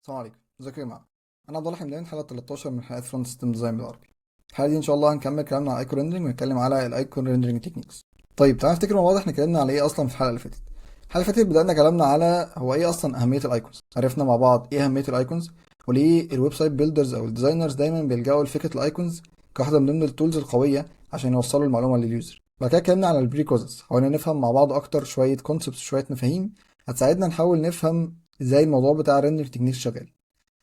السلام عليكم، ازيكم يا جماعه؟ انا عبد الله حمدان، حلقة 13 من حلقات front system design بالعربي. الحلقة دي ان شاء الله هنكمل كلامنا على icon rendering ونتكلم على ال icon rendering techniques. طيب تعالى نفتكر مع بعض احنا اتكلمنا على ايه اصلا في الحلقة اللي فاتت. الحلقة اللي فاتت بدانا كلامنا على هو ايه اصلا اهمية ال icons. عرفنا مع بعض ايه اهمية ال icons وليه ال website builders او ال designers دايما بيلجأوا لفكرة ال icons كواحده من ضمن ال tools القوية عشان يوصلوا المعلومة لل user. بعد كده اتكلمنا على ال prerequisites، حاولنا نفهم مع بعض اكتر شوية concepts، شوية مفاهيم هتساعدنا نحاول نفهم ازاي الموضوع بتاع ال render techniques شغال.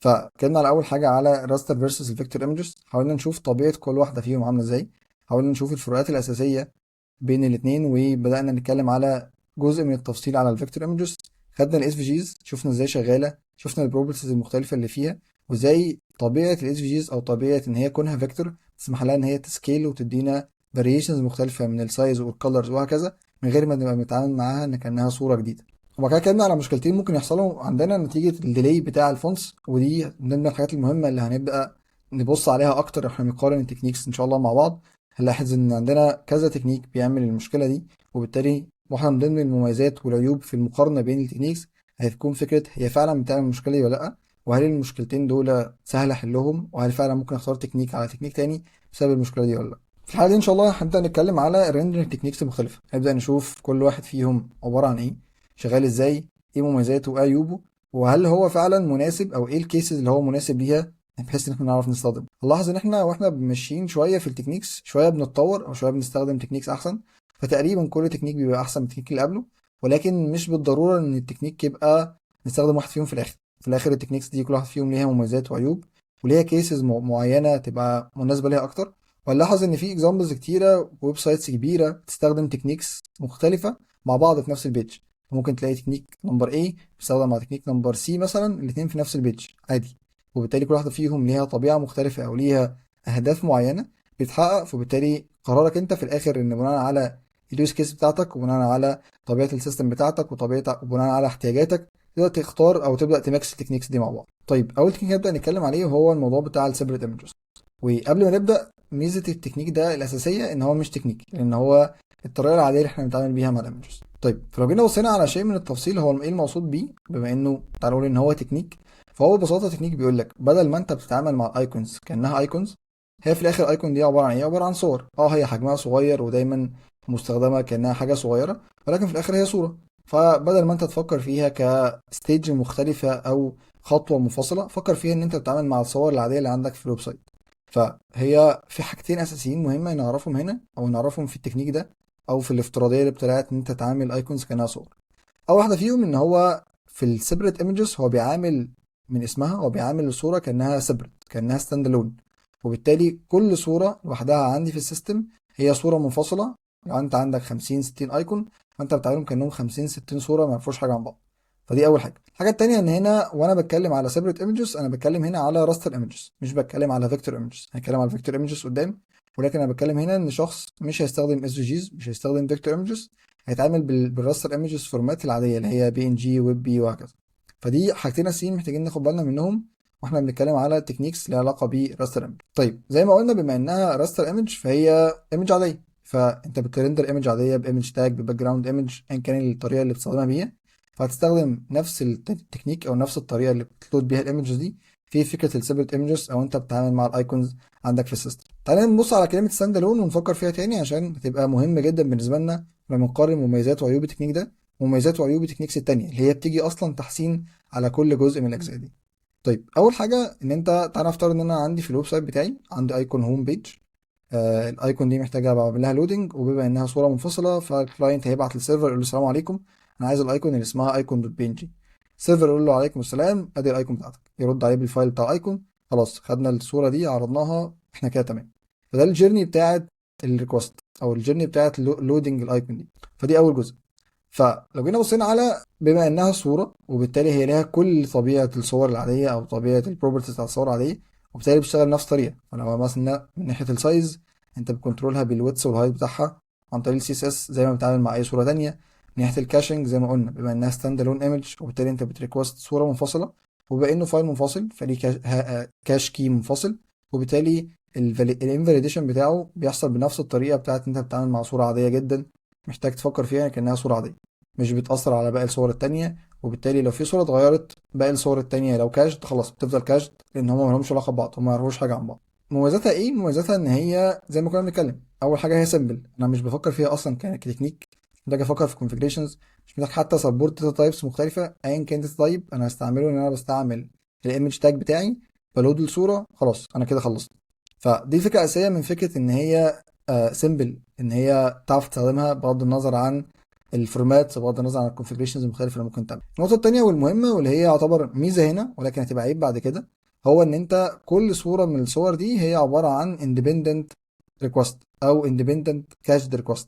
فاتكلمنا على اول حاجة على raster versus ال vector images، حاولنا نشوف طبيعة كل واحدة فيهم عامله ازاي، حاولنا نشوف الفروقات الاساسية بين الاثنين، وبدانا نتكلم على جزء من التفصيل على ال vector images. خدنا ال SVGs، شفنا ازاي شغاله، شفنا ال properties المختلفة اللي فيها، وازاي طبيعة ال SVGs او طبيعة ان هي كونها vector تسمح لها ان هي ت scale وتدينا variations مختلفة من ال size وال colors وهكذا من غير ما نبقى بنتعامل معاها ان كانها صوره جديده. وبعد كده اتكلمنا على مشكلتين ممكن يحصلوا عندنا نتيجة ال delay بتاع ال fonts، ودي من ضمن الحاجات المهمة اللي هنبدأ نبص عليها أكتر واحنا بنقارن ال techniques إن شاء الله مع بعض. هنلاحظ إن عندنا كذا تكنيك بيعمل المشكلة دي، وبالتالي واحدة من ضمن المميزات والعيوب في المقارنة بين ال techniques هتكون فكرة هي فعلا بتعمل المشكلة دي ولا لأ، وهل المشكلتين دول سهل أحلهم، وهل فعلا ممكن أختار تكنيك على تكنيك تاني بسبب المشكلة دي ولا لأ. في الحالة دي إن شاء الله هنبدأ نتكلم على ال rendering techniques المختلفة، هنبدأ نشوف كل واحد فيهم عبارة عن إيه، شغال ازاي، ايه مميزاته وايه عيوبه، وهل هو فعلا مناسب او ايه ال cases اللي هو مناسب ليها بحيث ان احنا نعرف نستخدمه. نلاحظ ان احنا واحنا ماشيين شوية في ال techniques شوية بنتطور او شوية بنستخدم techniques احسن، فتقريبا كل تكنيك بيبقى احسن من التكنيك اللي قبله، ولكن مش بالضرورة ان التكنيك يبقى نستخدم واحد فيهم في الاخر. في الاخر ال techniques دي كل واحد فيهم ليها مميزات وعيوب وليها cases معينة تبقى مناسبة ليها اكتر. ونلاحظ ان في examples كتيره، websites كبيرة بتستخدم techniques مختلفة مع بعض في نفس ال page. ممكن تلاقي technique number A بيستخدم مع technique number C مثلا، الاثنين في نفس ال page عادي، وبالتالي كل واحدة فيهم ليها طبيعة مختلفة او ليها اهداف معينة بيتحقق. فبالتالي قرارك انت في الاخر ان بناء على ال use case بتاعتك وبناء على طبيعة ال system بتاعتك وطبيعه وبناء على احتياجاتك تقدر تختار او تبدا ت mix ال techniques دي مع بعض. طيب، اول تكنيك نبدا نتكلم عليه هو الموضوع بتاع ال separate images. وقبل ما نبدا، ميزة التكنيك ده الاساسية ان هو مش تكنيك، لان هو الطريقة العادية اللي احنا بنتعامل بيها مع ال images. طيب، فلو جينا بصينا على شيء من التفصيل، هو ايه المقصود بيه؟ بما انه تعالوا نقول ان هو تكنيك، فهو ببساطة تكنيك بيقول لك بدل ما انت بتتعامل مع ال icons كانها icons، هي في الاخر icon دي عبارة عن ايه؟ عبارة عن صور. هي حجمها صغير ودايما مستخدمة كانها حاجة صغيره، ولكن في الاخر هي صوره. فبدل ما انت تفكر فيها ك stage مختلفة او خطوة منفصله، فكر فيها ان انت بتتعامل مع الصور العادية اللي عندك في ال website. فهي في حاجتين اساسيين مهمة نعرفهم هنا او نعرفهم في التكنيك ده او في الافتراضية اللي بتاعت ان انت تعامل icons كانها صور. اول واحدة فيهم ان هو في ال separate images هو بيعامل، من اسمها، هو بيعامل الصورة كانها separate، كانها stand alone، وبالتالي كل صوره لوحدها عندي في ال system هي صوره منفصله. لو انت عندك 50 60 icon فانت بتعاملهم كانهم 50 60 صوره ما يعرفوش حاجة عن بعض. فدي اول حاجه. الحاجة التانية ان هنا وانا بتكلم على separate images انا بتكلم هنا على raster images، مش بتكلم على vector images. هنتكلم على vector images قدام، ولكن انا بتكلم هنا ان شخص مش هيستخدم SVGs، مش هيستخدم vector images، هيتعامل بال raster images format العادية اللي هي PNG، WebP وهكذا. فدي حاجتين اساسيين محتاجين ناخد بالنا منهم واحنا بنتكلم على techniques ليها علاقة ب raster image. طيب، زي ما قلنا بما انها raster image فهي image عاديه، فانت بت render image عادية ب image tag، ب background image، ايا كان الطريقة اللي بتستخدمها بيها. فهتستخدم نفس التكنيك او نفس الطريقة اللي بت load بيها ال images دي في فكرة ال separate images او انت بتتعامل مع ال icons عندك في ال system. تعالى نبص على كلمة stand alone ونفكر فيها تاني عشان هتبقى مهم جدا بالنسبة لنا لما نقارن مميزات وعيوب التكنيك ده ومميزات وعيوب ال techniques التانية اللي هي بتيجي اصلا تحسين على كل جزء من الاجزاء دي. طيب، اول حاجة ان انت تعالى نفترض ان انا عندي في ال website بتاعي عندي icon home page. ال icon دي محتاجه بعمل لها loading، وبما انها صوره منفصلة فال client هيبعت لل server يقول له السلام عليكم، انا عايز ال icon اللي اسمها icon dot PNG. ال server يقول له عليكم السلام، ادي ال icon بتاعتك، يرد عليه بال file بتاع ال icon. خلاص، خدنا الصورة دي عرضناها، احنا كده تمام. فده ال journey بتاعت ال request او ال journey بتاعت loading ال icon دي. فدي اول جزء. فلو جينا بصينا على بما انها صوره وبالتالي هي ليها كل طبيعة الصور العادية او طبيعة ال properties بتاعت الصور العاديه، وبالتالي بتشتغل نفس الطريقه. فلو مثلا من ناحية ال size انت بت control ها بال width وال height بتاعها عن طريق ال CSS زي ما بتتعامل مع اي صوره تانية. من ناحية ال caching، زي ما قلنا بما انها stand alone image وبالتالي انت بت request صوره منفصله، وبما انه file منفصل فليه cache key منفصل، وبالتالي ال invalidation بتاعه بيحصل بنفس الطريقة بتاعت انت بتتعامل مع صوره عادية جدا، محتاج تفكر فيها كانها صوره عاديه. مش بتاثر على باقي الصور التانية، وبالتالي لو في صوره اتغيرت باقي الصور التانية لو cached خلاص بتفضل cached، لان هما مالهمش علاقة ببعض، هما ما يعرفوش حاجة عن بعض. مميزاتها ايه؟ مميزاتها ان هي زي ما كنا بنتكلم، اول حاجة هي simple، انا مش بفكر فيها اصلا كتكنيك، مش محتاج افكر في configurations، مش محتاج حتى support data types مختلفة، ايا كان data type انا هستعمله، ان انا بستعمل ال image tag بتاعي ب load الصورة، خلاص انا كده خلصت. فدي فكرة اساسية من فكرة ان هي simple، ان هي تعرف تستخدمها بغض النظر عن ال format، بغض النظر عن ال configurations المختلفة اللي ممكن تعمل. النقطة الثانية والمهمه واللي هي يعتبر ميزة هنا ولكن هتبقى عيب بعد كده، هو ان انت كل صوره من الصور دي هي عبارة عن independent request او independent cached request،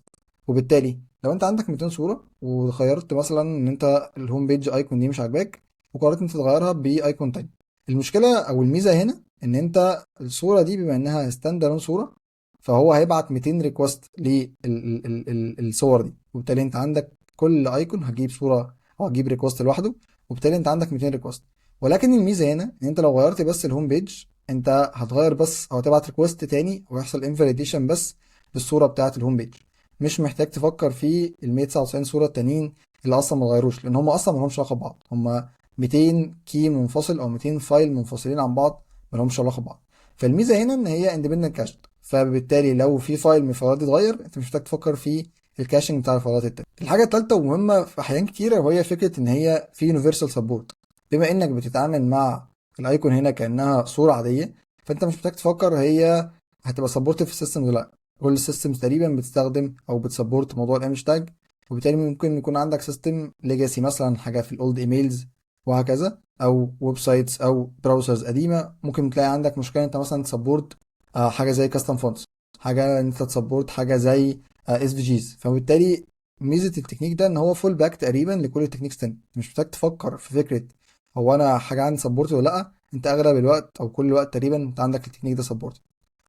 وبالتالي لو انت عندك 200 صوره وغيرت مثلا ان انت ال home page icon دي مش عاجباك وقررت انت تغيرها ب icon تاني، المشكلة او الميزة هنا ان انت الصورة دي بما انها standalone صوره، فهو هيبعت 200 request للصور دي، وبالتالي انت عندك كل icon هتجيب صوره او هتجيب request لوحده، وبالتالي انت عندك 200 request. ولكن الميزة هنا ان انت لو غيرت بس ال home page انت هتغير بس او تبعت request تاني ويحصل invalidation بس للصورة بتاعه ال home page، مش محتاج تفكر في ال 199 صوره التانيين اللي اصلا ما اتغيروش، لان هم اصلا ما لهمش علاقة ببعض، هم 200 key منفصل او 200 file منفصلين عن بعض ما لهمش علاقة ببعض. فالميزه هنا ان هي independent cached، فبالتالي لو في file من الفايلات دي اتغير انت مش محتاج تفكر في ال caching بتاع الفايلات التانية. الحاجة الثالثة ومهمة في احيان كتيرة وهي فكرة ان هي في universal support، بما انك بتتعامل مع ال icon هنا كانها صوره عادية، فانت مش محتاج تفكر هي هتبقى supported في ال system ولا لا. كل ال systems تقريبا بتستخدم او بت support موضوع ال image tag، وبالتالي ممكن يكون عندك system legacy مثلا حاجة في ال old emails وهكذا، او websites او browsers قديمة، ممكن تلاقي عندك مشكلة انت مثلا ت support حاجة زي custom fonts، حاجة انت ت support حاجة زي SVGs. فبالتالي ميزة التكنيك ده ان هو fallback تقريبا لكل ال techniques تاني، مش محتاج تفكر في فكرة هو انا حاجة عندي support ولا لا، انت اغلب الوقت او كل الوقت تقريبا انت عندك التكنيك ده support،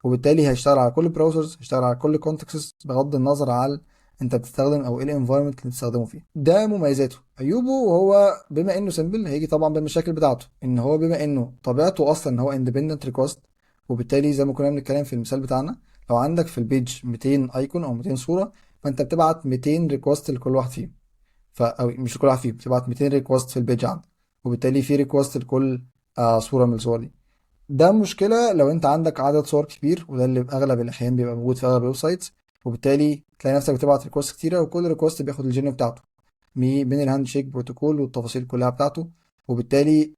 وبالتالي هيشتغل على كل browsers، هيشتغل على كل contexts بغض النظر على انت بتستخدم او ايه ال environment اللي بتستخدمه فيه. ده مميزاته. عيوبه وهو بما انه simple هيجي طبعا بالمشاكل بتاعته، ان هو بما انه طبيعته اصلا ان هو independent request، وبالتالي زي ما كنا بنتكلم في المثال بتاعنا لو عندك في ال page 200 icon او 200 صوره، فانت بتبعت 200 request لكل واحد فيهم، او مش لكل واحد فيهم، بتبعت 200 request في ال page عندك، وبالتالي في request لكل صوره من الصور دي. ده مشكلة لو انت عندك عدد صور كبير، وده اللي في اغلب الاحيان بيبقى موجود في اغلب ال websites، وبالتالي تلاقي نفسك بتبعت request كتيرة، وكل request بياخد ال journey بتاعته بين ال handshake protocol والتفاصيل كلها بتاعته، وبالتالي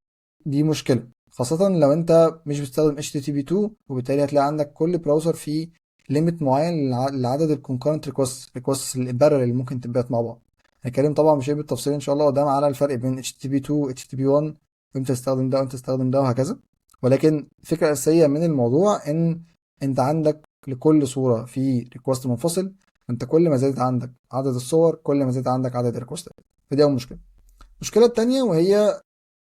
دي مشكلة خاصة لو انت مش بتستخدم HTTP 2، وبالتالي هتلاقي عندك كل browser فيه limit معين لعدد ال concurrent request، request ال parallel اللي ممكن تتبعت مع بعض. هنتكلم طبعا مش بالتفصيل ان شاء الله قدام على الفرق بين HTTP 2 و HTTP 1، وامتى تستخدم ده وامتى تستخدم ده وهكذا. ولكن الفكرة الأساسية من الموضوع إن أنت عندك لكل صورة في request منفصل، فأنت كل ما زادت عندك عدد الصور كل ما زاد عندك عدد ال requestات. فدي أول مشكلة. المشكلة التانية وهي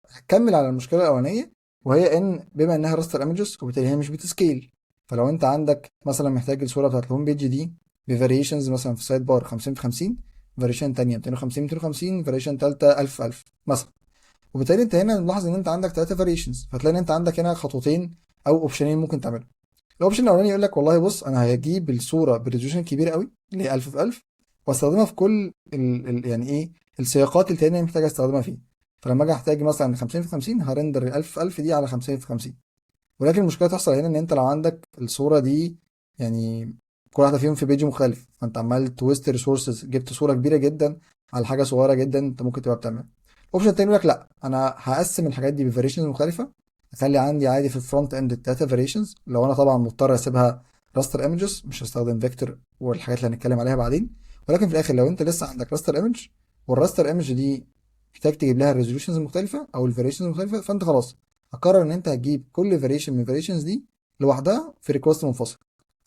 هتكمل على المشكلة الأولانية، وهي إن بما إنها raster images وبالتالي هي مش بت scale، فلو أنت عندك مثلا محتاج الصورة بتاعت ال home page دي ب variations مثلا في sidebar 50 في 50، variation تانية 250 250، variation تالتة 1000 في 1000 مثلا، وبالتالي انت هنا نلاحظ ان انت عندك ثلاثة variations، فتلاقي ان انت عندك هنا خطوتين او optionين ممكن تعملهم. ال option الاولاني يقول لك والله بص انا هجيب الصورة ب resolution كبير قوي اللي هي 1000 في 1000 واستخدمها في كل ال يعني ايه السياقات التانية اللي محتاج استخدمها فيه. فلما اجي احتاج مثلا 50 في 50 ه render ال 1000 في 1000 دي على 50 في 50. ولكن المشكلة تحصل هنا ان انت لو عندك الصورة دي يعني كل واحدة فيهم في page مختلف، فانت عمال ت waste resources، جبت صوره كبيرة جدا على حاجة صغيرة جدا انت ممكن تبقى بتعملها. ال option التاني يقول لك لا انا هقسم الحاجات دي ب variations مختلفة، اخلي عندي عادي في ال front end التلاتة variations، لو انا طبعا مضطر اسيبها raster images مش هستخدم vector والحاجات اللي هنتكلم عليها بعدين. ولكن في الاخر لو انت لسه عندك raster image وال raster image دي محتاج تجيب لها ال resolutions المختلفة او ال variations المختلفة، فانت خلاص هتقرر ان انت هتجيب كل variation من ال variations دي لوحدها في request منفصل.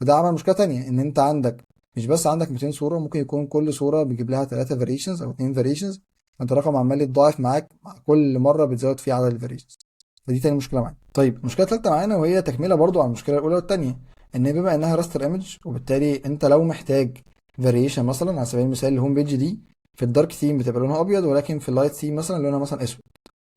فده عمل مشكلة تانية ان انت عندك مش بس عندك 200 صوره، ممكن يكون كل صوره بيجيب لها 3 variations او 2 variations، فانت الرقم عمال يتضاعف معاك مع كل مرة بتزود فيه عدد ال variations. فدي تاني مشكلة معانا. طيب المشكلة الثالثة معانا وهي تكمله برضو على المشكلة الاولى والثانية، ان بما انها raster image وبالتالي انت لو محتاج variation مثلا على سبيل المثال ال home page دي في ال dark theme بتبقى لونها ابيض، ولكن في ال light theme مثلا لونها مثلا اسود،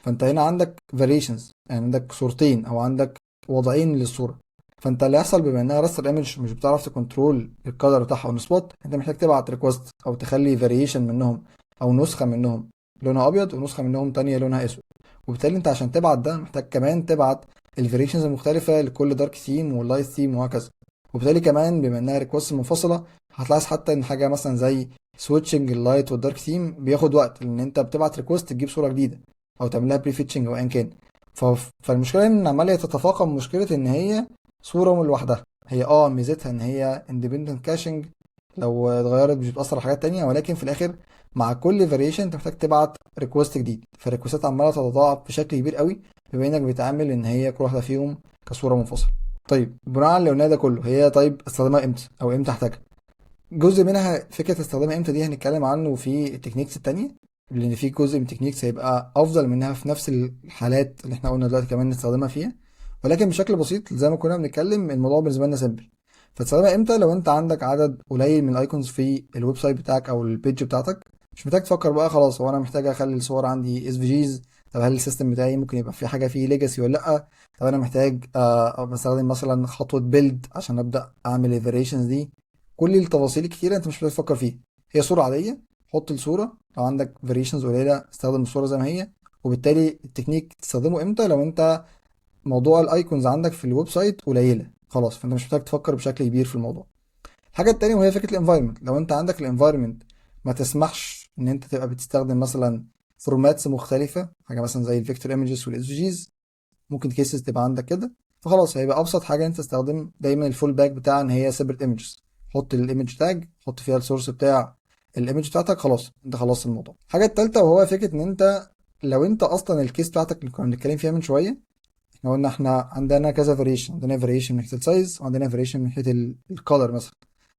فانت هنا عندك variations يعني عندك صورتين او عندك وضعين للصورة. فانت اللي هيحصل بما انها raster image مش بتعرف ت control ال color بتاعها on spot، انت محتاج تبعت request او تخلي variation منهم او نسخه منهم لونها ابيض ونسخة منهم تانية لونها اسود. وبالتالي انت عشان تبعت ده محتاج كمان تبعت ال variations المختلفة لكل dark theme وال light theme وهكذا. وبالتالي كمان بما انها request منفصلة، هتلاحظ حتى ان حاجة مثلا زي switching ال light وال dark theme بياخد وقت، لان انت بتبعت request تجيب صوره جديدة او تعملها prefetching او ايا كان. فالمشكلة ان عماله تتفاقم مشكلة ان هي صوره من لوحدها. هي ميزتها ان هي independent caching، لو اتغيرت مش بتاثر على حاجات تانية، ولكن في الاخر مع كل variation انت محتاج تبعت request جديد، فال requestات عماله تتضاعف بشكل كبير قوي بما انك بتعامل ان هي كل واحدة فيهم كصوره منفصلة. طيب بناء على اللي قلناه ده كله، هي طيب استخدامها امتى او امتى احتاجها؟ جزء منها فكرة استخدامها امتى دي هنتكلم عنه في ال techniques التانية، لان في جزء من ال techniques هيبقى افضل منها في نفس الحالات اللي احنا قلنا دلوقتي كمان نستخدمها فيها، ولكن بشكل بسيط زي ما كنا بنتكلم الموضوع بالنسبة لنا simple. فتستخدمها امتى؟ لو انت عندك عدد قليل من ال icons في ال website بتاعك او ال page بتاعتك، مش محتاج تفكر بقى خلاص هو انا محتاج اخلي الصور عندي SVGs، طب هل ال system بتاعي ممكن يبقى في حاجة فيه legacy ولا لا، طب انا محتاج بستخدم مثلا خطوة build عشان ابدا اعمل ال variations دي. كل التفاصيل الكتيرة انت مش محتاج تفكر فيها، هي صوره عادية، حط الصوره، لو عندك variations قليله استخدم الصورة زي ما هي. وبالتالي التكنيك تستخدمه امتى؟ لو انت موضوع ال icons عندك في ال website قليله خلاص، فانت مش محتاج تفكر بشكل كبير في الموضوع. الحاجة التانية وهي فكرة ال environment، لو انت عندك ال environment ما تسمحش ان انت تبقى بتستخدم مثلا formats مختلفة، حاجة مثلا زي ال vector images وال SVGs، ممكن cases تبقى عندك كده، فخلاص هيبقى ابسط حاجة ان انت تستخدم دايما ال fallback بتاع ان هي separate images، حط ال image tag، حط فيها ال source بتاع ال image بتاعتك، خلاص انت خلصت الموضوع. الحاجة الثالثة وهو فكرة ان انت لو انت اصلا ال case بتاعتك اللي كنا بنتكلم فيها من شوية، احنا قلنا احنا عندنا كذا variation، عندنا variation من ناحية ال size وعندنا variation من ناحية ال color مثلا.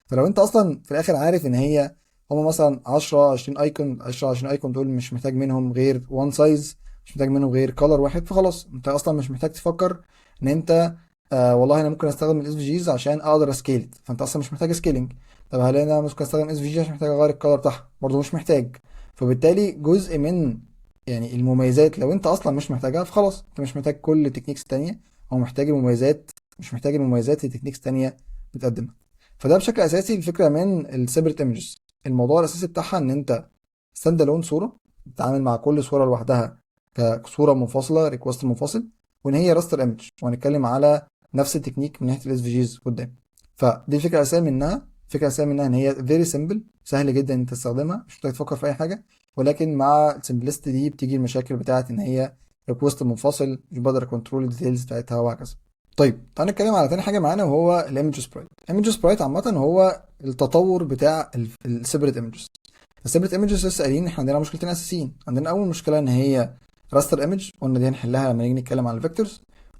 فلو انت اصلا في الاخر عارف ان هي هما مثلا 10 20 icon، 10 20 icon دول مش محتاج منهم غير one size، مش محتاج منهم غير color واحد، فخلاص انت اصلا مش محتاج تفكر ان انت والله انا ممكن استخدم ال SVGs عشان اقدر ا scale، فانت اصلا مش محتاج scaling. طب هل انا ممكن استخدم SVG عشان محتاج اغير ال color بتاعها؟ برضه مش محتاج. فبالتالي جزء من يعني المميزات لو انت اصلا مش محتاجها فخلاص انت مش محتاج كل ال techniques التانية، او محتاج المميزات، مش محتاج المميزات اللي techniques تانية بتقدمها. فده بشكل اساسي الفكرة من ال separate images. الموضوع الاساسي بتاعها ان انت stand alone صوره، بتتعامل مع كل صوره لوحدها كصوره منفصلة، request منفصل، وان هي raster image، وهنتكلم على نفس التكنيك من ناحية ال SVGs قدام. فدي الفكرة الاساسية منها. الفكرة الاساسية منها ان هي very simple، سهل جدا ان انت تستخدمها، مش محتاج تفكر في اي حاجة، ولكن مع ال simplicity دي بتيجي المشاكل بتاعت ان هي request منفصل، مش بقدر control ال details بتاعتها وهكذا. طيب تعال نتكلم على تاني حاجة معانا وهو ال image sprite. ال image sprite عامة هو التطور بتاع ال separate images. ال separate images لسه قايلين احنا عندنا مشكلتين اساسيين. عندنا اول مشكلة ان هي raster image، قلنا دي هنحلها لما نيجي نتكلم عن ال vectors.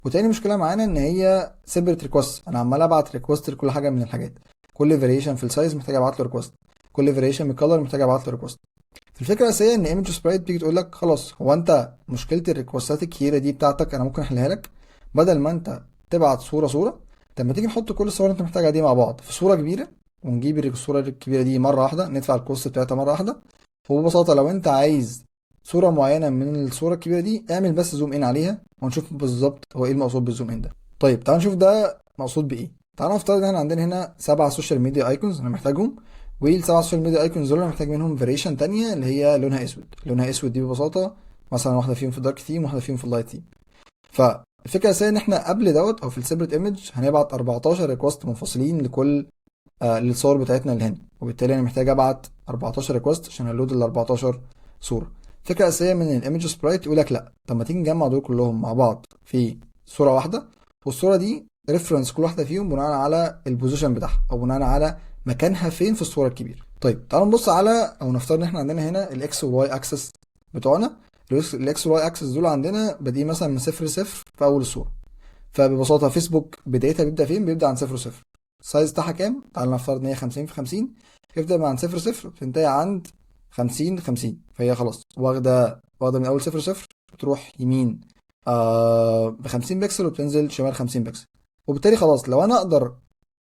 وتاني مشكلة معانا ان هي separate request، انا عمال ابعت request لكل حاجة من الحاجات، كل variation في ال size محتاج ابعت له request، كل variation من ال color محتاج ابعت له request. الفكرة الاساسية ان image sprite بتيجي تقول لك خلاص هو انت مشكلة ال requestات الكتيرة دي بتاعتك انا ممكن احلها لك، بدل ما انت تبعت صوره صوره، طب ما تيجي نحط كل الصور اللي انت محتاجها دي مع بعض في صوره كبيرة، ونجيب الصورة الكبيرة دي مرة واحدة، ندفع ال cost بتاعتها مرة واحدة. وببساطة لو انت عايز صوره معينة من الصورة الكبيرة دي اعمل بس zoom in عليها، ونشوف بالظبط هو ايه المقصود بال zoom in ده. طيب تعال نشوف ده مقصود بايه. تعال نفترض ان احنا عندنا هنا 7 social media icons انا محتاجهم، والسبع social media icons دول انا محتاج منهم variation تانية اللي هي لونها اسود. لونها اسود دي ببساطة مثلا واحدة فيهم في ال dark theme وواحدة فيهم في ال light theme. فالفكرة الاساسية ان احنا قبل دوت او في ال separate image هنبعت 14 request منفصلين لكل للصور بتاعتنا اللي هنا، وبالتالي انا محتاج ابعت 14 request عشان ا load ال 14 صوره. الفكرة الاساسية من ال image sprite يقول لك لا، طب ما تيجي نجمع دول كلهم مع بعض في صوره واحدة، والصورة دي reference كل واحدة فيهم بناء على ال position بتاعها او بناء على مكانها فين في الصورة الكبيرة. طيب تعالوا نبص على او نفترض ان احنا عندنا هنا ال X وال Y axis بتوعنا. ال X وال Y axis دول عندنا بادئين مثلا من 0 0 في اول الصورة. فببساطه فيسبوك بدايتها بيبدا فين؟ بيبدا عند 0 0. ال size بتاعها كام؟ تعالوا نفترض ان هي 50 في 50، يبدا من عند 0 0 بتنتهي عند 50 50، فهي خلاص واخده من اول 0 0 بتروح يمين ب 50 بكسل وبتنزل شمال 50 بكسل. وبالتالي خلاص لو انا اقدر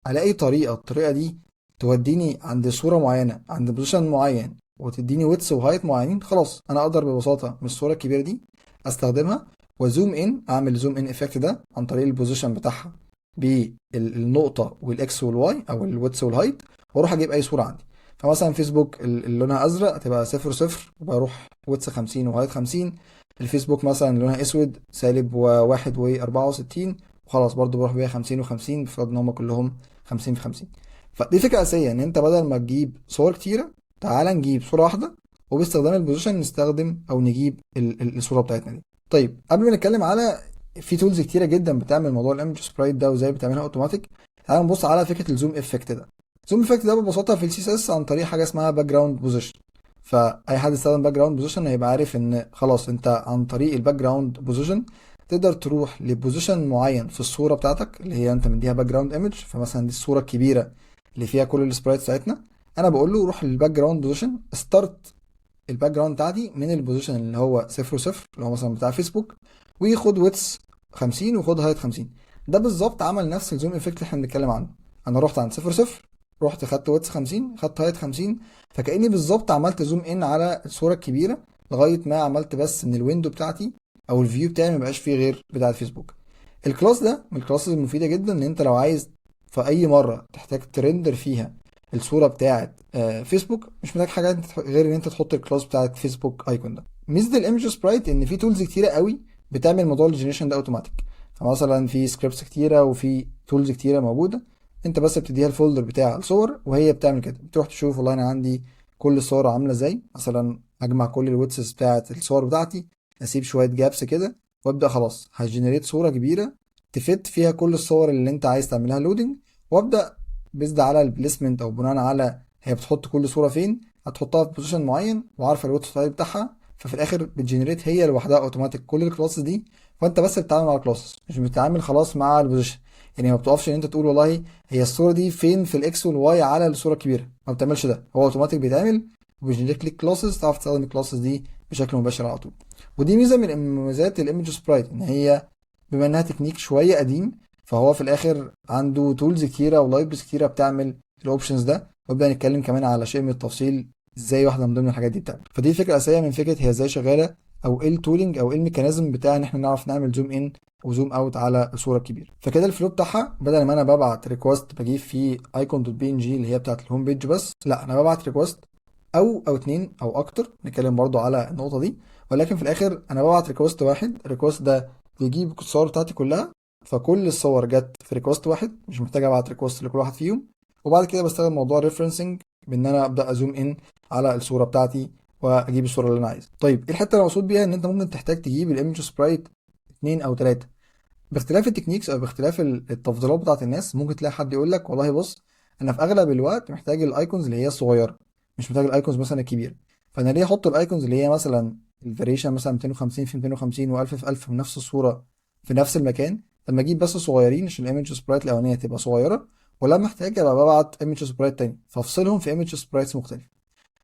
الاقي طريقه، الطريقة دي توديني عند صوره معينة عند position معين وتديني width و height معينين، خلاص انا اقدر ببساطة من الصورة الكبيرة دي استخدمها و zoom in، اعمل zoom in effect ده عن طريق ال position بتاعها بالنقطة وال X وال Y او ال width وال height، واروح اجيب اي صوره عندي. فمثلا فيسبوك اللي لونها ازرق تبقى 0 0 وبروح width 50 و height 50. الفيسبوك مثلا لونها اسود سالب 1 و64، وخلاص برضو بروح بيها 50 و50، بفرض ان هم كلهم 50 في 50. فدي فكرة اساسيه، ان انت بدل ما تجيب صور كتيرة تعال نجيب صوره واحده، وباستخدام ال position نستخدم او نجيب الصورة بتاعتنا دي. طيب قبل ما نتكلم على في tools كتيرة جدا بتعمل موضوع ال image sprite ده وازاي بتعملها اوتوماتيك، تعال نبص على فكرة ال zoom effect ده. ال zoom effect ده ببساطة في ال CSS عن طريق حاجة اسمها background position. فاي حد استخدم background position هيبقى عارف ان خلاص انت عن طريق ال background position تقدر تروح ل position معين في الصورة بتاعتك اللي هي انت مديها background image. فمثلا دي الصورة الكبيرة اللي فيها كل ال sprites بتاعتنا، انا بقول له روح لل background position، start ال background بتاعتي من ال position اللي هو 0 0 اللي هو مثلا بتاع فيسبوك، وياخد width 50 وخد height 50. ده بالظبط عمل نفس ال zoom effect اللي احنا بنتكلم عنه. انا رحت عند 0 0، رحت خدت width 50، خدت height 50، فكاني بالظبط عملت zoom in على الصورة الكبيرة لغاية ما عملت بس ان ال window بتاعتي او ال view بتاعي ما بقاش فيه غير بتاع الفيسبوك. ال class ده من ال classes المفيدة جدا، ان انت لو عايز في اي مرة تحتاج ت render فيها الصورة بتاعه فيسبوك مش محتاج حاجة غير ان انت تحط ال class بتاعه فيسبوك icon ده. ميزة ال image sprite ان في tools كتيرة قوي بتعمل موضوع ال generation ده اوتوماتيك. فمثلا في scripts كتيرة وفي tools كتيرة موجوده، انت بس بتديها ال folder بتاع الصور وهي بتعمل كده. بتروح تشوف والله انا عندي كل الصور عامله ازاي، مثلا اجمع كل ال widths بتاعه الصور بتاعتي، اسيب شوية gaps كده وابدا خلاص ه generate صوره كبيرة ت fit فيها كل الصور اللي انت عايز تعملها loading. وابدا based على ال placement او بناء على هي بتحط كل صوره فين، هتحطها في position معين وعارفه ال width type بتاعها، ففي الاخر بت generate هي لوحدها اوتوماتيك كل ال classes دي. فانت بس بتتعامل مع ال classes، مش بتتعامل خلاص مع ال position. يعني ما بتقفش ان انت تقول والله هي الصورة دي فين في ال X وال Y على الصورة الكبيره، ما بتعملش ده، هو اوتوماتيك بيتعمل وبي generate لك classes، تعرف تستخدم ال classes دي بشكل مباشر على طول. ودي ميزة من مميزات ال image sprite، ان هي بما انها تكنيك شوية قديم فهو في الاخر عنده tools كتيرة و libraries كتيرة بتعمل ال options ده. وابدا نتكلم كمان على شيء من التفصيل ازاي واحدة من ضمن الحاجات دي بتعمل. فدي الفكرة الاساسية من فكرة هي ازاي شغالة، او ايه ال tooling او ايه ال mechanism بتاع ان احنا نعرف نعمل zoom in و zoom out على الصورة الكبيرة. فكده ال flow بتاعها بدل ما انا ببعت request بجيب فيه icon dot png اللي هي بتاعت ال home page بس، لا انا ببعت request او اتنين او اكتر، نتكلم برضو على النقطة دي. ولكن في الاخر انا ببعت request واحد، ال request ده بيجيب الصور بتاعتي كلها، فكل الصور جت في request واحد، مش محتاج ابعت request لكل واحد فيهم. وبعد كده بستخدم موضوع referencing بان انا ابدا ا zoom in على الصورة بتاعتي واجيب الصورة اللي انا عايزها. طيب ايه الحتة اللي مقصود بيها ان انت ممكن تحتاج تجيب ال image sprite اتنين او تلاتة؟ باختلاف ال techniques او باختلاف التفضيلات بتاعت الناس، ممكن تلاقي حد يقول لك والله بص انا في اغلب الوقت محتاج ال icons اللي هي الصغيره، مش محتاج ال icons مثلا الكبيره. فانا ليه احط ال icons اللي هي مثلا ال variation مثلا 250 في 250 و1000 في 1000 في نفس الصورة في نفس المكان؟ لما اجيب بس صغيرين عشان ال image sprite الاولانية تبقى صغيره، ولما احتاج ابقى ببعت image sprite تاني، فافصلهم في image sprites مختلفه.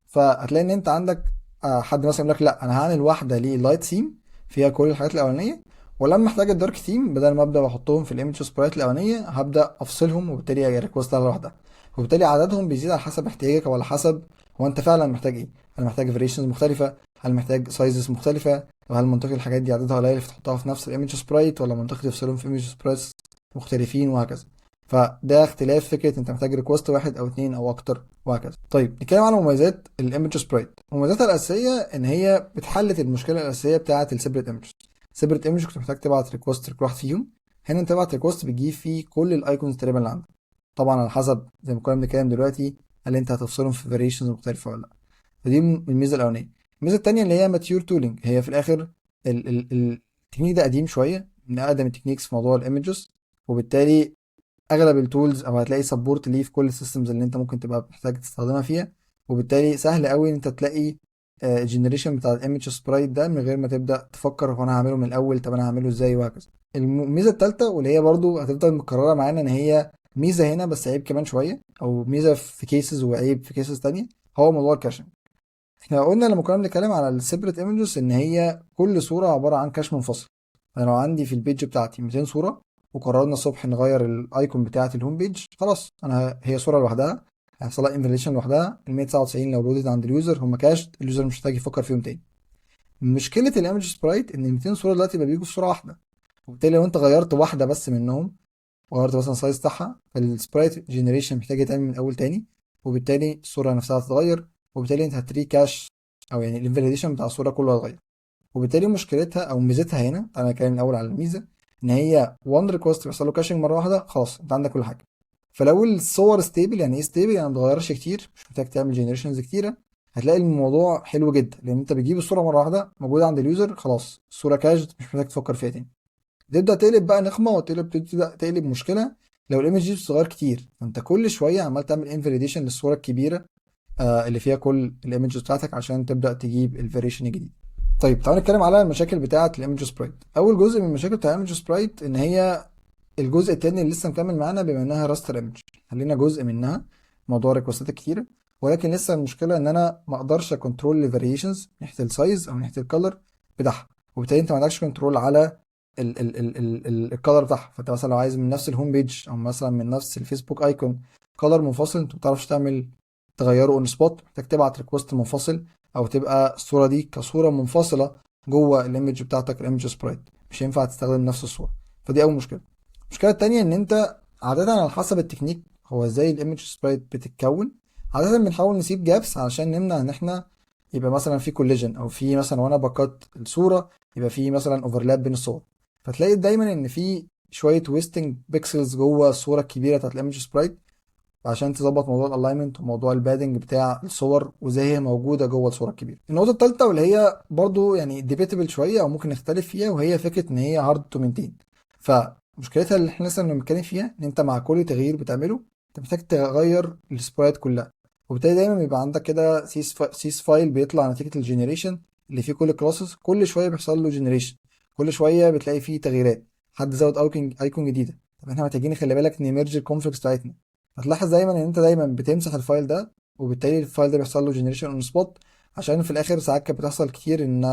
فهتلاقي ان انت عندك حد مثلا يقول لك لا انا هعمل واحدة لل light theme فيها كل الحاجات الاولانيه، ولما احتاج ال dark theme بدل ما ابدا احطهم في ال image sprite الاولانية هبدا افصلهم، وبالتالي request على لوحدها، وبالتالي عددهم بيزيد على حسب احتياجك او على حسب هو انت فعلا محتاج ايه. هل محتاج variations مختلفه؟ هل محتاج sizes مختلفه؟ طب هل منطقي الحاجات دي عددها قليل فتحطها في نفس ال image sprite، ولا منطقي تفصلهم في image sprites مختلفين وهكذا. فده اختلاف فكرة انت محتاج request واحد او اتنين او اكتر وهكذا. طيب نتكلم على مميزات ال image sprite. مميزاتها الاساسية ان هي بتحلت المشكلة الاساسية بتاعه ال separate image. separate image كنت محتاج تبعت request لكل واحد فيهم، هنا انت تبعت request بتجيب فيه كل ال icons تقريبا اللي عندك، طبعا على حسب زي ما كنا بنتكلم دلوقتي هل انت هتفصلهم في variations مختلفة ولا لا. فدي الميزة الاولانيه. الميزة الثانية اللي هي mature tooling، هي في الاخر التكنيك ده قديم شويه، من اقدم ال techniques في موضوع ال images، وبالتالي اغلب ال tools او هتلاقي support ليه في كل ال systems اللي انت ممكن تبقى محتاج تستخدمها فيها، وبالتالي سهل قوي ان انت تلاقي ال generation بتاع ال image sprite ده من غير ما تبدا تفكر هو انا هعمله من الاول، طب انا هعمله ازاي وهكذا. الميزة الثالثة واللي هي برضو هتفضل مكررة معانا ان هي ميزة هنا بس عيب كمان شويه، او ميزة في cases وعيب في cases تانية، هو موضوع ال caching. احنا قلنا لما كنا بنتكلم على ال separate images ان هي كل صوره عبارة عن cache منفصل. انا لو عندي في ال page بتاعتي 200 صوره وقررنا الصبح نغير ال icon بتاعه ال home page، خلاص انا هي صوره لوحدها هيحصل لها invalidation لوحدها. ال 199 لو loaded عند ال user هم cached، ال user مش محتاج يفكر فيهم تاني. مشكلة ال image sprite ان ال 200 صوره دلوقتي بقى بيجوا في صوره واحده، وبالتالي لو انت غيرت واحدة بس منهم وغيرت مثلا size بتاعها، فال sprite generation محتاج يتعمل من الاول تاني. وبالتالي الصورة نفسها هتتغير، وبالتالي انت هت recache او يعني ال invalidation بتاع الصورة كله هيتغير. وبالتالي مشكلتها او ميزتها هنا، انا اتكلم الاول على الميزة، ان هي one request بيحصل له caching مرة واحدة، خلاص انت عندك كل حاجة. فلو الصور stable، يعني ايه stable؟ يعني ما بتغيرش كتير، مش محتاج تعمل generations كتيرة، هتلاقي الموضوع حلو جدا، لان انت بتجيب الصورة مرة واحدة موجودة عند ال user، خلاص الصورة cached، مش محتاج تفكر فيها تاني. تبدا تقلب بقى نقمه، وتقلب تبدا تقلب مشكلة لو ال image دي بتتغير كتير، فانت كل شوية عمال تعمل invalidation للصورة الكبيرة اللي فيها كل ال images بتاعتك عشان تبدا تجيب ال variation الجديد. طيب تعالى نتكلم على المشاكل بتاعه ال image sprite. اول جزء من المشاكل بتاع ال image sprite ان هي الجزء الثاني اللي لسه مكمل معانا، بما انها raster image خلينا جزء منها موضوع request ات كتيرة، ولكن لسه المشكلة ان انا ما اقدرش ا control ال variations ناحية ال size او ناحية ال color بتاعها، وبالتالي انت ما عندكش control على ال color بتاعها. فانت مثلا لو عايز من نفس ال home page او مثلا من نفس الفيسبوك icon color منفصل، انت ما بتعرفش تعمل تغيره on spot، محتاج تبعت request منفصل، او تبقى الصورة دي كصوره منفصلة جوه ال image بتاعتك ال image sprite، مش هينفع تستخدم نفس الصورة. فدي اول مشكلة. المشكلة التانية ان انت عادة على حسب التكنيك هو ازاي ال image sprite بتتكون، عادة بنحاول نسيب gaps علشان نمنع ان احنا يبقى مثلا في collision، او في مثلا وانا ب cut الصورة يبقى في مثلا overlap بين الصور، فتلاقي دايما ان في شوية wasting pixels جوه الصورة الكبيرة بتاعت ال image sprite، عشان تظبط موضوع ال alignment وموضوع ال padding بتاع الصور وازاي هي موجودة جوه الصورة الكبيرة. النقطة الثالثة واللي هي برضو يعني debatable شوية او ممكن نختلف فيها، وهي فكرة ان هي hard to maintain. فمشكلتها اللي احنا لسه بنتكلم فيها ان انت مع كل تغيير بتعمله انت محتاج تغير ال sprite كلها، وبالتالي دايما بيبقى عندك كده CS file بيطلع نتيجة ال generation اللي فيه كل classes، كل شوية بيحصل له generation، كل شوية بتلاقي فيه تغييرات، حد زود icon جديدة. طب احنا محتاجين خلي بالك ن merge ال conflicts بتاعتنا. هتلاحظ دايما ان انت دايما بتمسح ال file ده، وبالتالي ال file ده بيحصل له generation on spot، عشان في الاخر ساعات كانت بتحصل كتير ان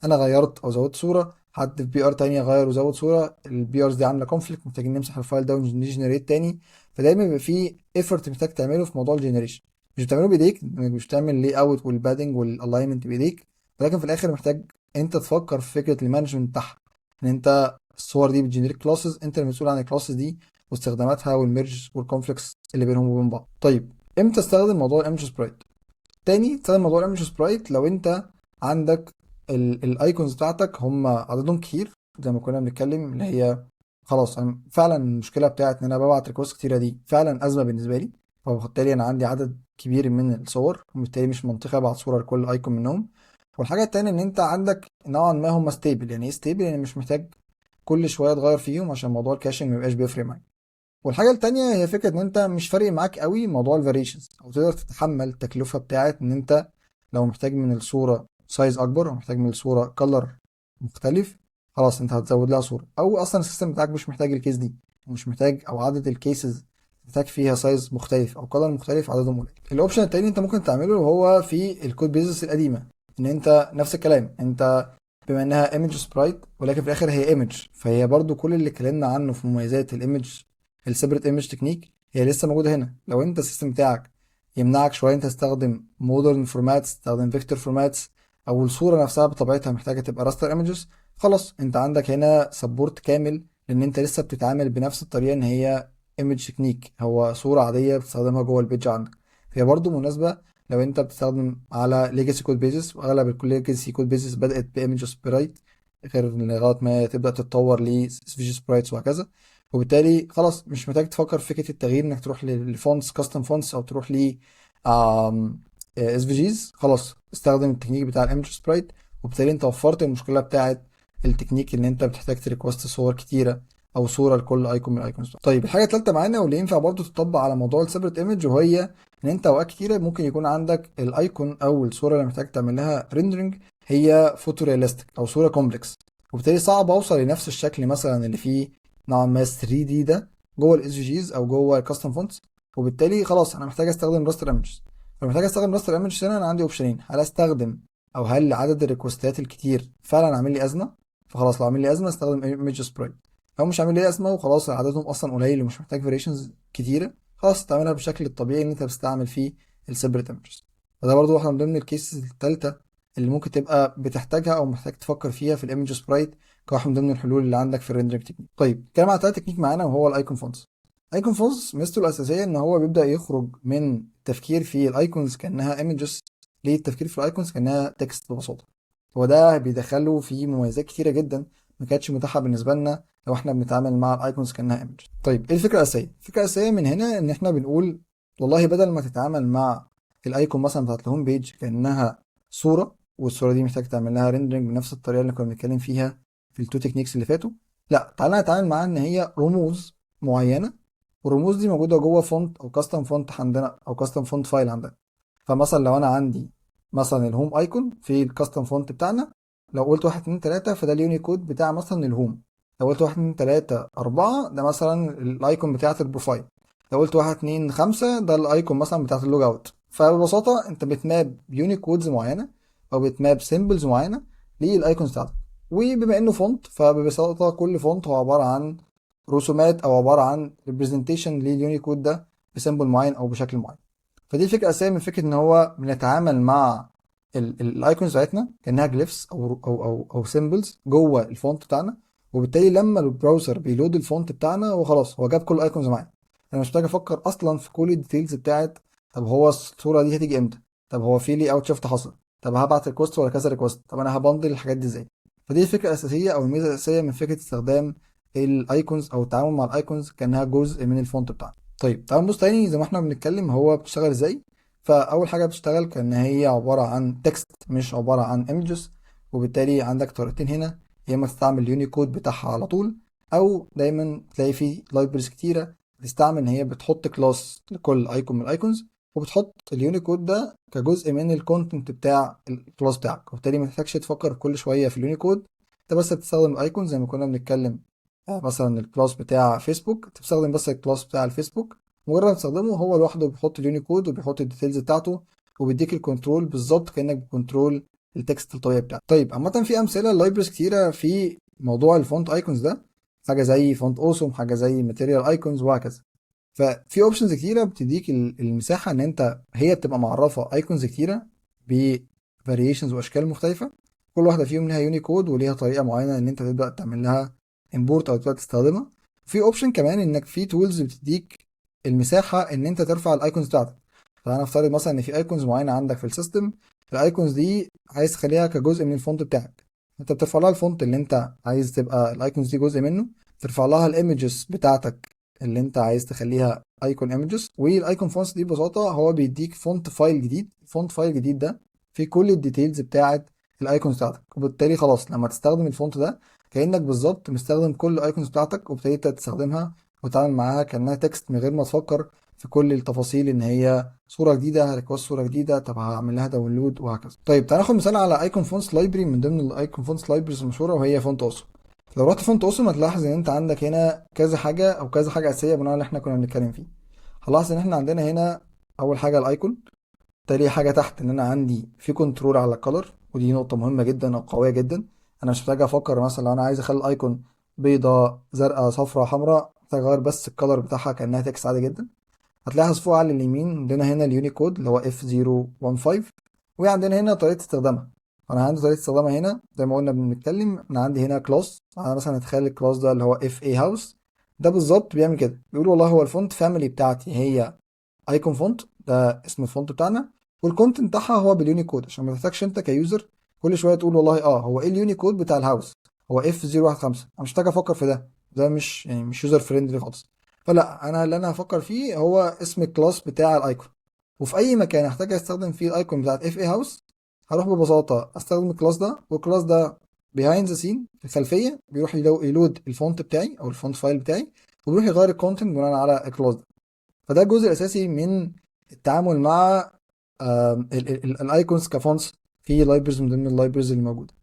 انا غيرت او زودت صوره، حد في PR تانية غير وزود صوره، ال PRs دي عامله conflict، محتاجين نمسح ال file ده ون generate تاني. فدايما بيبقى في effort محتاج تعمله في موضوع ال generation، مش بتعمله بايديك، مش بتعمل layout وال padding وال alignment بايديك، ولكن في الاخر محتاج انت تفكر في فكرة ال management بتاعها، ان انت الصور دي بت generate classes، انت المسؤول عن ال classes دي واستخداماتها وال merge وال conflicts اللي بينهم وبين بعض. طيب امتى استخدم موضوع ال image sprite؟ تاني تستخدم موضوع ال image sprite لو انت عندك ال icons بتاعتك هم عددهم كتير زي ما كنا بنتكلم، اللي هي خلاص انا فعلا المشكلة بتاعت ان انا ببعت request كتيرة دي فعلا ازمة بالنسبة لي، فبالتالي انا عندي عدد كبير من الصور وبالتالي مش منطقي ابعت صوره لكل icon منهم. والحاجة التانية ان انت عندك نوعا ما هم stable. يعني ايه stable؟ يعني مش محتاج كل شوية تغير فيهم عشان موضوع ال caching ما يبقاش بيفرق معاك. والحاجة التانية هي فكرة ان انت مش فارق معاك قوي موضوع ال variations، او تقدر تتحمل التكلفة بتاعت ان انت لو محتاج من الصورة size اكبر او محتاج من الصورة color مختلف، خلاص انت هتزود لها صوره، او اصلا ال system بتاعك مش محتاج ال case دي، مش محتاج او عدد ال cases محتاج فيها size مختلف او color مختلف عددهم قليل. ال option التاني انت ممكن تعمله هو في ال code bases القديمة، ان انت نفس الكلام، انت بما انها image sprite ولكن في الاخر هي image، فهي برضو كل اللي اتكلمنا عنه في مميزات ال image ال separate image technique هي لسه موجودة هنا. لو انت ال system بتاعك يمنعك شوية انت تستخدم modern formats، تستخدم vector formats، او الصورة نفسها بطبيعتها محتاجه تبقى raster images، خلاص انت عندك هنا support كامل، لان انت لسه بتتعامل بنفس الطريقة ان هي image technique، هو صوره عادية بتستخدمها جوه ال page عندك. فهي برضو مناسبة لو انت بتستخدم على legacy code bases، واغلب ال legacy code bases بدات ب image sprite غير لغاية ما تبدا تتطور ل SVG sprites وهكذا. وبالتالي خلاص مش محتاج تفكر في فكرة التغيير انك تروح لل fonts custom fonts او تروح ل SVGs، خلاص استخدم التكنيك بتاع ال image sprite، وبالتالي انت وفرت المشكلة بتاعت التكنيك ان انت بتحتاج ت request صور كتيرة او صوره لكل icon من ال icons. طيب الحاجة الثالثة معانا واللي ينفع برضو تطبق على موضوع ال separate image، وهي ان انت اوقات كتيرة ممكن يكون عندك ال icon او الصورة اللي محتاج تعمل لها rendering هي photorealistic او صوره complex، وبالتالي صعب اوصل لنفس الشكل مثلا اللي فيه نوعا ما 3D ده جوه ال SVGs او جوه ال custom fonts، وبالتالي خلاص انا محتاج استخدم raster images. لو محتاج استخدم raster image هنا انا عندي option ين، هل استخدم او هل عدد ال request ات الكتير فعلا عامل لي ازمة؟ فخلاص لو عامل لي ازمة استخدم image sprite، لو مش عامل لي ازمة وخلاص عددهم اصلا قليل ومش محتاج variations كتيرة، خلاص تعملها بالشكل الطبيعي اللي انت بتستعمل فيه ال separate images. فده برضو واحدة من ضمن ال cases الثالثة اللي ممكن تبقى بتحتاجها او محتاج تفكر فيها في ال image sprite كواحد من ضمن الحلول اللي عندك في ال rendering technique. طيب نتكلم على تالت تكنيك معانا وهو ال icon fonts. icon fonts ميزته الاساسية ان هو بيبدا يخرج من التفكير في ال icons كانها images للتفكير في ال icons كانها text ببساطه. هو ده بيدخله في مميزات كتيرة جدا ما كانتش متاحة بالنسبة لنا لو احنا بنتعامل مع ال icons كانها image. طيب ايه الفكرة الاساسيه؟ الفكرة الاساسية من هنا ان احنا بنقول والله بدل ما تتعامل مع ال icon مثلا بتاعت ال home page كانها صوره، والصورة دي محتاج تعمل لها rendering بنفس الطريقة اللي كنا بنتكلم فيها في ال two techniques اللي فاتوا، لا تعالى نتعامل معاها ان هي رموز معينه، والرموز دي موجودة جوه font او custom font عندنا او custom font file عندنا. فمثلا لو انا عندي مثلا ال home icon في ال custom font بتاعنا، لو قلت 1 2 3 فده اليونيكود بتاع مثلا ال home، لو قلت 1 2 3 4 ده مثلا ال icon بتاعت ال profile، لو قلت 1 2 5 ده ال icon مثلا بتاعت ال logout. فببساطه انت بت map Unicodes معينة او بت map symbols معينة لل icons بتاعتك، وبما انه font فببساطه كل font هو عبارة عن رسومات او عبارة عن representation لل Unicode ده ب symbol معين او بشكل معين. فدي الفكرة الاساسية من فكرة ان هو بنتعامل مع ال icons بتاعتنا كانها glyphs او symbols جوه ال font بتاعنا، وبالتالي لما ال browser بي load ال font بتاعنا هو خلاص هو جاب كل ال icons معاه. انا مش محتاج افكر اصلا في كل ال details بتاعت طب هو الصورة دي هتيجي امتى، طب هو في layout shift حصل، طب هبعت request ولا كذا request، طب انا ه bundle الحاجات دي ازاي. فدي الفكرة الاساسية او الميزة الاساسية من فكرة استخدام ال icons او التعامل مع ال icons كانها جزء من ال font بتاعنا. طيب تعالوا نبص تاني زي ما احنا بنتكلم هو بتشتغل ازاي. فاول حاجة بتشتغل كان هي عبارة عن text مش عبارة عن images، وبالتالي عندك طريقتين هنا، يا اما تستعمل اليونيكود بتاعها على طول، او دايما تلاقي فيه libraries كتيرة بتستعمل ان هي بتحط class لكل icon من ال icons، وبتحط اليونيكود ده كجزء من ال content بتاع ال class بتاعك، وبالتالي ما تحتاجش تفكر كل شوية في اليونيكود، انت بس بتستخدم ال icon زي ما كنا بنتكلم. مثلا ال class بتاع فيسبوك تستخدم بس ال class بتاع الفيسبوك، مجرد ما تستخدمه هو لوحده بيحط اليونيكود وبيحط ال details بتاعته وبيديك ال control بالظبط كانك ب control ال text الطبيعي بتاعك. طيب عامة في امثلة libraries كتيرة في موضوع ال font icons ده، حاجة زي Font Awesome، حاجة زي Material Icons وهكذا. ففي options كتيرة بتديك المساحة ان انت هي بتبقى معرفة icons كتيرة ب variations واشكال مختلفه، كل واحدة فيهم ليها يونيكود وليها طريقه معينة ان انت تبدا تعمل لها import او تبدا تستخدمها. في option كمان انك في tools بتديك المساحة ان انت ترفع ال icons بتاعتك. فانا افترض مثلا ان في icons معينة عندك في ال system، ال icons دي عايز تخليها كجزء من ال font بتاعك، انت بترفع لها ال font اللي انت عايز تبقى ال icons دي جزء منه، ترفع لها ال images بتاعتك اللي انت عايز تخليها icon images. وال icon fonts دي ببساطة هو بيديك font file جديد، font file جديد ده في كل ال details بتاعت ال icons بتاعتك، وبالتالي خلاص لما تستخدم ال font ده كانك بالظبط مستخدم كل ال icons بتاعتك، وبالتالي انت تستخدمها وتتعامل معاها كانها text من غير ما تفكر في كل التفاصيل ان هي صوره جديده، request صوره جديده، طب هعمل لها download وهكذا. طيب تعال ناخد مثال على icon fonts library من ضمن ال icon fonts libraries المشهورة، وهي Font Awesome. لو رحت Font Awesome هتلاحظ ان انت عندك هنا كذا حاجة او كذا حاجة اساسية بناء على اللي احنا كنا بنتكلم فيه. هنلاحظ ان احنا عندنا هنا اول حاجة ال icon، تاني حاجة تحت ان انا عندي في control على ال color، ودي نقطة مهمة جدا او قوية جدا. انا مش محتاج افكر مثلا لو انا عايز اخلي ال icon بيضاء، زرقاء، صفراء، حمراء، محتاج اغير بس ال color بتاعها كانها text عادي جدا. هتلاحظ فوق على اليمين عندنا هنا اليونيكود اللي هو F015، وعندنا هنا طريقه استخدامها. فانا عندي طريقه استخدامها هنا زي ما قلنا بنتكلم، انا عندي هنا class، انا مثلا اتخيل ال class ده اللي هو FA house، ده بالظبط بيعمل كده، بيقول والله هو ال font family بتاعتي هي icon font، ده اسم ال font بتاعنا، وال content بتاعها هو باليونيكود، عشان ما تحتاجش انت ك user كل شوية تقول والله هو ايه اليونيكود بتاع ال house، هو F 015، انا مش محتاج افكر في ده، ده مش يعني مش user friendly خالص. فلا انا اللي انا هفكر فيه هو اسم ال class بتاع ال icon، وفي اي مكان احتاج استخدم فيه ال icon بتاعت FA house هروح ببساطة استخدم ال class ده، وال class ده behind the scene في الخلفية بيروح ي load ال font بتاعي او ال font file بتاعي، وبيروح يغير ال content بناء على ال class ده. فده الجزء الاساسي من التعامل مع ال icons ك fonts في libraries من ضمن ال libraries اللي موجودة.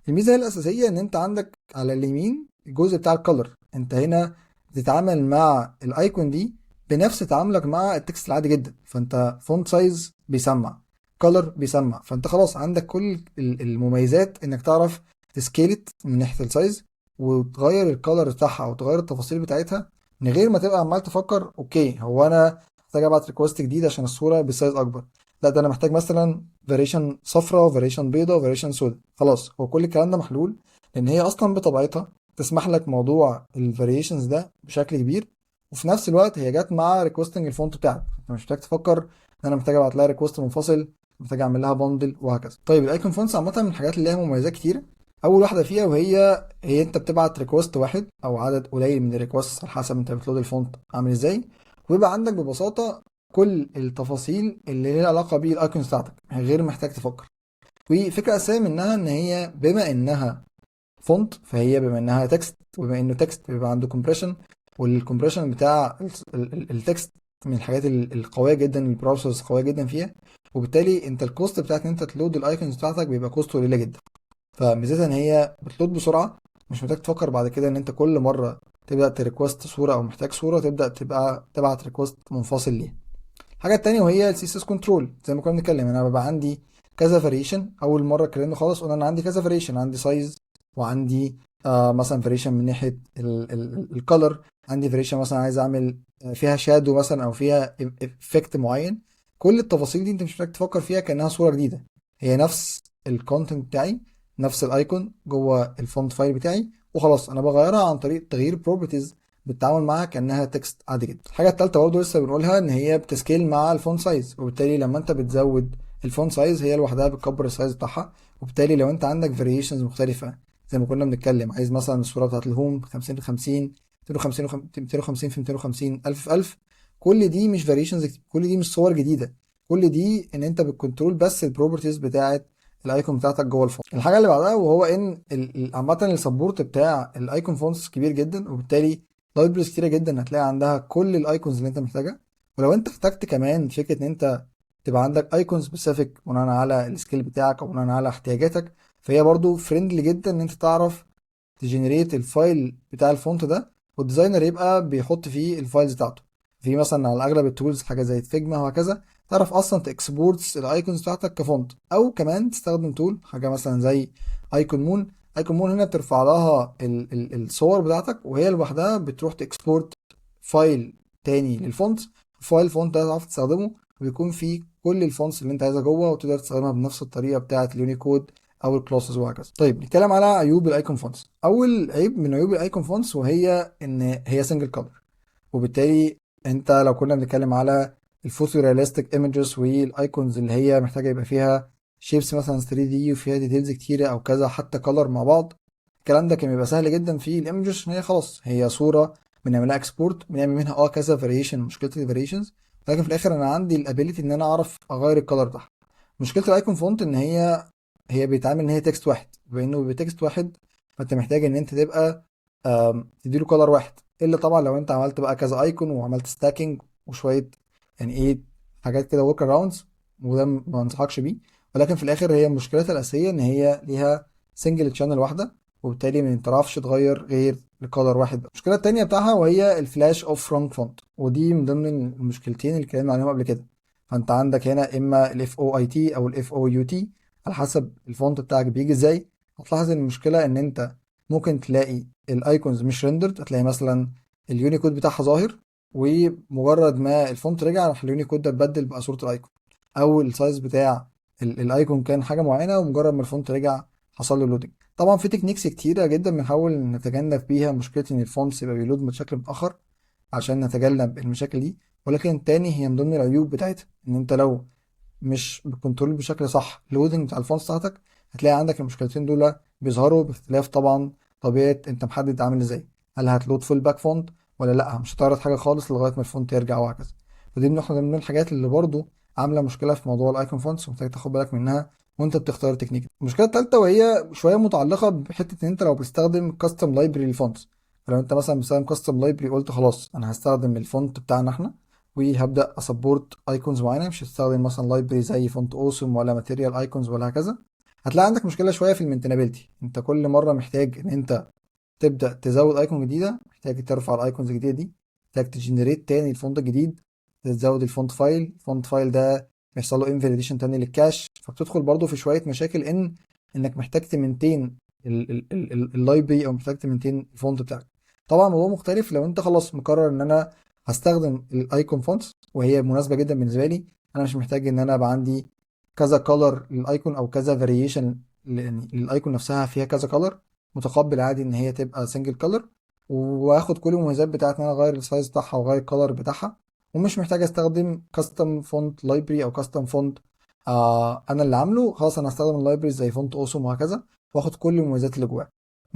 الميزة الاساسية ان انت عندك على اليمين الجزء بتاع ال color، انت هنا بتتعامل مع ال icon دي بنفس تعاملك مع ال text العادي جدا، فانت font size بيسمع، color بيسمع، فانت خلاص عندك كل المميزات انك تعرف ت scale من ناحية ال size وتغير ال color بتاعها او تغير التفاصيل بتاعتها من غير ما تبقى عمال تفكر okay هو انا محتاج ابعت request جديد عشان الصورة ب size اكبر، لا ده انا محتاج مثلا variation صفراء، variation بيضاء، variation سوداء. خلاص هو كل الكلام ده محلول لان هي اصلا بطبيعتها تسمح لك موضوع ال variations ده بشكل كبير، وفي نفس الوقت هي جت مع requesting ال font بتاعك، انت مش محتاج تفكر ان انا محتاج ابعت لها request منفصل، محتاج اعمل لها bundle وهكذا. طيب ال icon fonts عامة من الحاجات اللي ليها مميزات كتير. اول واحدة فيها وهي انت بتبعت request واحد او عدد قليل من ال request على حسب انت بت load ال font عامل ازاي، ويبقى عندك ببساطة كل التفاصيل اللي ليها علاقة بال icons بتاعتك غير محتاج تفكر. وفكره اساسية منها ان هي بما انها font فهي بما انها text، وبما انه text بيبقى عنده compression، وال compression بتاع ال text من الحاجات القوية جدا، ال browsers قوية جدا فيها، وبالتالي انت ال cost بتاعت ان انت ت load ال icons بتاعتك بيبقى cost قليله جدا. فميزتها ان هي بت load بسرعة، مش محتاج تفكر بعد كده ان انت كل مرة تبدا ت request صوره او محتاج صوره تبدا تبقى تبعت request منفصل ليها. الحاجة التانية وهي ال CSS control، زي ما كنا بنتكلم انا ببقى عندي كذا variation. اول مرة اتكلمنا خالص قلنا انا عندي كذا variation، عندي size وعندي مثلا variation من ناحية ال color، عندي variation مثلا عايز اعمل فيها shadow مثلا او فيها effect معين. كل التفاصيل دي انت مش محتاج تفكر فيها كانها صوره جديدة، هي نفس ال content بتاعي، نفس ال icon جوه ال font file بتاعي، وخلاص انا بغيرها عن طريق تغيير properties بالتعامل معاها كانها text عادي جدا. الحاجة الثالثة برضه لسه بنقولها ان هي بت scale مع ال font size، وبالتالي لما انت بتزود ال font size هي لوحدها بتكبر ال size بتاعها، وبالتالي لو انت عندك variations مختلفة زي ما كنا بنتكلم، عايز مثلا الصورة بتاعت ال home 50 في 50، 250 250 في 250، 1000 في 1000، كل دي مش variations، كل دي مش صور جديدة، كل دي ان انت بت control بس ال properties بتاعت ال icon بتاعتك جوه ال font. الحاجة اللي بعدها وهو ان عامة ال support بتاع ال icon fonts كبير جدا، وبالتالي libraries كتيرة جدا هتلاقي عندها كل ال icons اللي انت محتاجها. ولو انت احتجت كمان فكرة ان انت تبقى عندك icon specific بناء على ال scale بتاعك او بناء على احتياجاتك، فهي برضو friendly جدا ان انت تعرف ت generate ال file بتاع ال font ده، وال designer يبقى بيحط فيه ال files بتاعته. في مثلا على اغلب ال tools حاجة زي Figma وهكذا، تعرف اصلا ت export ال icons بتاعتك ك font، او كمان تستخدم tool حاجة مثلا زي IcoMoon. IcoMoon هنا بترفع لها الصور بتاعتك، وهي لوحدها بتروح ت export file تاني لل font. file font ده تعرف تستخدمه، وبيكون فيه كل ال fonts اللي انت عايزها جوه، وتقدر تستخدمها بنفس الطريقة بتاعه اليونيكود او ال classes وهكذا. طيب نتكلم على عيوب ال icon fonts. اول عيب من عيوب ال icon fonts وهي ان هي single color، وبالتالي انت لو كنا بنتكلم على ال photorealistic images وال icons اللي هي محتاجه يبقى فيها shapes مثلا 3D وفيها details كتيرة او كذا حتى color مع بعض، الكلام ده كان بيبقى سهل جدا في ال images عشان هي خلاص هي صوره بنعملها export، بنعمل منها كذا variation، مشكلة ال variations، لكن في الاخر انا عندي ال ability ان انا اعرف اغير ال color بتاعها. مشكلة ال icon font ان هي بيتعامل ان هي text واحد، بما انه ب text واحد فانت محتاج ان انت تبقى تديله color واحد، الا طبعا لو انت عملت بقى كذا icon وعملت stacking وشوية يعني ايه حاجات كده workarounds، وده ما انصحكش بيه. ولكن في الاخر هي مشكلتها الاساسية ان هي ليها single channel واحدة، وبالتالي ما تعرفش تغير غير ل color واحد. المشكلة التانية بتاعها وهي ال flash of wrong font، ودي من ضمن المشكلتين اللي اتكلمنا عليهم قبل كده. فانت عندك هنا اما ال FOIT او ال FOUT على حسب ال font بتاعك بيجي ازاي. هتلاحظ ان المشكلة ان انت ممكن تلاقي ال icons مش rendered، هتلاقي مثلا اليونيكود بتاعها ظاهر، ومجرد ما ال font رجع راح اليونيكود ده اتبدل بقى صوره ال icon، او ال size بتاع ال icon كان حاجة معينة، ومجرد ما ال font رجع حصل له loading. طبعا في techniques كتيرة جدا بنحاول نتجنب بيها مشكلة ان ال fonts يبقى بي load بشكل متاخر عشان نتجنب المشاكل دي، ولكن تاني هي من ضمن العيوب بتاعتها ان انت لو مش ب control بشكل صح ال loading بتاع ال fonts بتاعتك هتلاقي عندك المشكلتين دول بيظهروا باختلاف طبعا طبيعة انت محدد عامل ازاي، هل هت load fallback font ولا لا، مش هتعرض حاجة خالص لغاية ما ال font يرجع وهكذا. فدي من ضمن الحاجات اللي برضو عامله مشكلة في موضوع ال icon fonts ومحتاج تاخد بالك منها وانت بتختار تكنيك. المشكلة الثالثة وهي شوية متعلقه بحته ان انت لو بتستخدم custom library لل fonts، فلو انت مثلا بتستخدم custom library قلت خلاص انا هستخدم ال font بتاعنا احنا وهبدا ا support icons معينة، مش هستخدم مثلا library زي Font Awesome ولا Material Icons ولا هكذا، هتلاقي عندك مشكلة شوية في ال maintainability. انت كل مرة محتاج ان انت تبدا تزود icon جديدة، محتاج ترفع ال icons الجديدة دي، محتاج ت generate تاني ال font الجديد، تزود ال font file، ال font file ده بيحصل له invalidation تاني لل cache، فبتدخل برضو في شوية مشاكل انك محتاج ت maintain ال library او محتاج ت maintain ال font بتاعك. طبعا الموضوع مختلف لو انت خلاص مقرر ان انا هستخدم ال icon fonts وهي مناسبة جدا بالنسبة لي، انا مش محتاج ان انا ابقى عندي كذا color لل icon او كذا variation لل icon نفسها فيها كذا color، متقبل عادي ان هي تبقى single color، واخد كل المميزات بتاعت ان انا اغير ال size بتاعها واغير ال color بتاعها، ومش محتاج استخدم custom font library او custom font انا اللي عامله. خلاص انا هستخدم ال library زي Font Awesome وهكذا، واخد كل المميزات اللي جواه.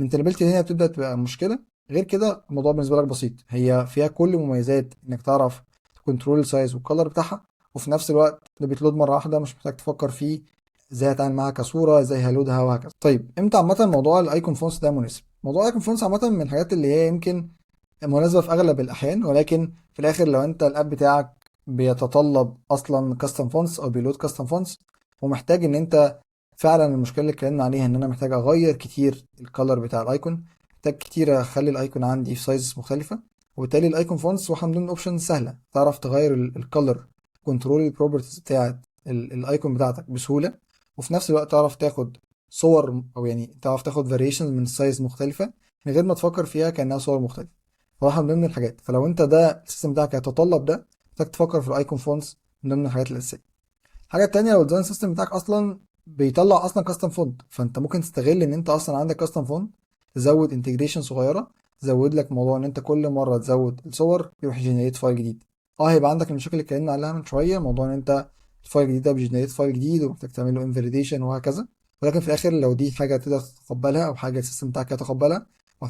maintainability هنا بتبدا تبقى مشكلة. غير كده الموضوع بالنسبة لك بسيط، هي فيها كل مميزات انك تعرف control ال size وال color بتاعها، وفي نفس الوقت ده بيت load مرة واحده، مش محتاج تفكر فيه ازاي هتعامل معاها كصوره، ازاي ه load ها وهكذا. طيب امتى عامة موضوع ال icon fonts ده مناسب؟ موضوع ال icon fonts عامة من الحاجات اللي هي يمكن مناسبة في اغلب الاحيان، ولكن في الاخر لو انت ال app بتاعك بيتطلب اصلا custom fonts او بي load custom fonts، ومحتاج ان انت فعلا المشكلة اللي اتكلمنا عليها ان انا محتاج اغير كتير ال color بتاع ال icon، محتاج كتير اخلي ال icon عندي في sizes مختلفه، وبالتالي ال icon fonts واحدة من ضمن ال options سهلة، تعرف تغير ال color، control ال properties بتاعت ال icon بتاعتك بسهوله، وفي نفس الوقت تعرف تاخد صور او يعني تعرف تاخد variations من size مختلفة من غير ما تفكر فيها كانها صور مختلفه. فواحدة من ضمن الحاجات. فلو انت ده ال system بتاعك يتطلب ده، محتاج تفكر في ال icon fonts من ضمن الحاجات الاساسيه. الحاجة التانية، لو ال design system بتاعك اصلا بيطلع اصلا custom font، فانت ممكن تستغل ان انت اصلا عندك custom font، تزود integration صغيرة تزود لك موضوع ان انت كل مرة تزود الصور يروح generate file جديد. هيبقى عندك المشاكل اللي اتكلمنا عليها من شويه، موضوع ان انت ال file الجديد ده بي generate file جديد ومحتاج تعمل له invalidation وهكذا، ولكن في الاخر لو دي حاجة تقدر تتقبلها او حاجة ال system بتاعك يتقبلها،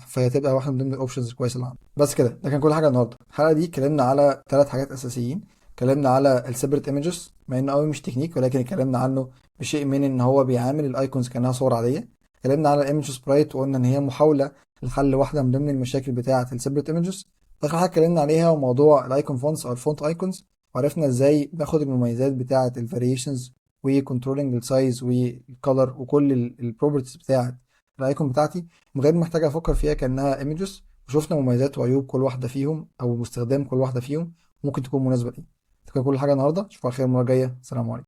فهي تبقى واحدة من ضمن ال options الكويسة اللي عندك. بس كده، ده كان كل حاجة النهارده. الحلقة دي اتكلمنا على ثلاث حاجات اساسيين. اتكلمنا على ال separate images، مع انه قوي مش تكنيك، ولكن اتكلمنا عنه بشيء من ان هو بيعامل ال icons كانها صور عاديه. اتكلمنا على ال image sprite، وقلنا ان هي محاولة لحل واحدة من ضمن المشاكل بتاعه ال separate images. اخر حاجة اتكلمنا عليها هو موضوع ال icon fonts او ال font icons، وعرفنا ازاي باخد المميزات بتاعه ال variations و controlling ال size وال color وكل ال properties بتاعه ال icon بتاعتي من غير ما محتاج افكر فيها كانها images، وشفنا مميزات وعيوب كل واحدة فيهم او استخدام كل واحدة فيهم ممكن تكون مناسبة لايه. كل حاجة النهارده، اشوفكم على خير المرة الجايه. سلام عليكم.